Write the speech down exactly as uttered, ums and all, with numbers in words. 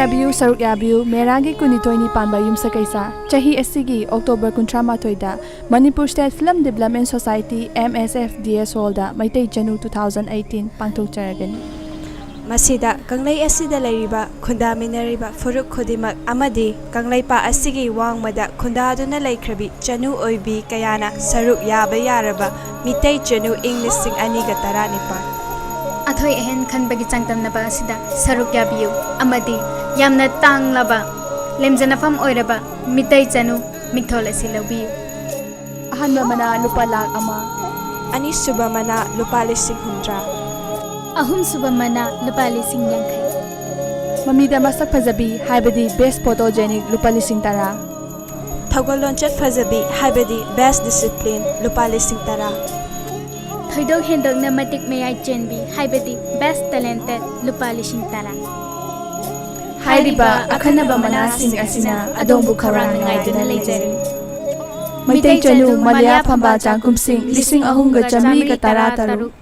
ꯌꯥꯕꯤꯌꯨ, ꯁꯔꯨꯛ ꯌꯥꯕꯤꯌꯨ, ꯃꯦꯔꯥꯒꯤ ꯀꯨꯟꯅꯤꯊꯣꯏꯅꯤ ꯄꯥꯟꯕ ꯌꯨꯝꯁꯀꯩꯁ ꯆꯍꯤ ꯑꯁꯤꯒꯤ October ꯀꯨꯟꯊ꯭ꯔꯥ ꯃꯥꯊꯣꯏꯗ Manipur State Film Development Society, M S F D S Hallꯗ Meitei ꯆꯅꯨ two thousand eighteen ꯄꯥꯡꯊꯣꯛꯆꯔꯒꯅꯤ꯫ ꯃꯁꯤꯗ ꯀꯪꯂꯩ ꯑꯁꯤꯗ ꯂꯩꯔꯤꯕ ꯈꯨꯟꯗꯥꯃꯤꯟꯅꯔꯤꯕ ꯐꯨꯔꯨꯞ ꯈꯨꯗꯤꯡꯃꯛ ꯑꯃꯗꯤ ꯀꯪꯂꯩꯄꯥꯛ ꯑꯁꯤꯒꯤ ꯋꯥꯡꯃꯗ ꯈꯨꯟꯗꯥꯗꯨꯅ ꯂꯩꯈ꯭ꯔꯕꯤ ꯆꯅꯨ ꯑꯣꯏꯕꯤ ꯀꯌꯥꯅ ꯁꯔꯨꯛ ꯌꯥꯕ ꯌꯥꯔꯕ ꯃꯤꯇꯩ ꯆꯅꯨ ꯏꯪ ꯂꯤꯁꯤꯡ ꯑꯅꯤꯒ ꯇꯔꯥꯅꯤꯄꯥꯜ ꯑꯊꯣꯏ ꯑꯍꯦꯟ ꯈꯟꯕꯒꯤ ꯆꯥꯡꯗꯝꯅꯕ ꯑꯁꯤꯗ ꯁꯔꯨꯛ ꯌꯥꯕꯤꯌꯨ ꯑꯃꯗꯤ ꯌꯥꯝꯅ ꯇꯥꯡꯂꯕ ꯂꯦꯝꯖꯅꯐꯝ ꯑꯣꯏꯔꯕ ꯃꯤꯇꯩ ꯆꯅꯨ ꯃꯤꯡꯊꯣꯜ ꯑꯁꯤ ꯂꯧꯕꯤꯌꯨ꯫ ꯑꯍꯥꯟꯕ ꯃꯅꯥ ꯂꯨꯄꯥ ꯂꯥꯈ ꯑꯃ꯫ ꯑꯅꯤꯁꯨꯕ ꯃꯅꯥ ꯂꯨꯄꯥ ꯂꯤꯁꯤꯡ ꯍꯨꯝꯗ꯭ꯔꯥ꯫ ꯑꯍꯨꯝꯁꯨꯕ ꯃꯅꯥ ꯂꯨꯄꯥ ꯂꯤꯁꯤꯡ ꯌꯥꯡꯈꯩ꯫ ꯃꯃꯤꯗ ꯃꯁꯛ ꯐꯖꯕꯤ ꯍꯥꯏꯕꯗꯤ Best Photogenic ꯂꯨꯄꯥ ꯂꯤꯁꯤꯡ ꯇꯔꯥ꯫ ꯊꯧꯒꯜ ꯂꯣꯟꯆꯠ ꯐꯖꯕꯤ ꯍꯥꯏꯕꯗꯤ Best Discipline ꯂꯨꯄꯥ ꯂꯤꯁꯤꯡ ꯇꯔꯥ꯫ ꯊꯣꯏꯗꯣꯛ ꯍꯦꯟꯗꯣꯛꯅ ꯃꯇꯤꯛ ꯃꯌꯥꯏ ꯆꯦꯟꯕꯤ ꯍꯥꯏꯕꯗꯤ Best Talented ꯂꯨꯄꯥ ꯂꯤꯁꯤꯡ ꯇꯔꯥ꯫ ꯍꯥꯏꯔꯤꯕ ꯑꯈꯟꯅꯕ ꯃꯅꯥꯁꯤꯡ ꯑꯁꯤꯅ ꯑꯗꯣꯝꯕꯨ ꯈꯧꯔꯥꯡꯅ ꯉꯥꯏꯗꯨꯅ ꯂꯩꯖꯔꯤ꯫ ꯃꯩꯇꯩ ꯆꯅꯨ ꯃꯂꯌꯥ ꯐꯝꯕꯥꯜ ꯆꯥꯛꯈꯨꯝꯁꯤꯡ ꯂꯤꯁꯤꯡ ꯑꯍꯨꯝꯒ ꯆꯥꯃꯔꯤꯒ ꯇꯔꯥ ꯇꯔꯨꯛ꯫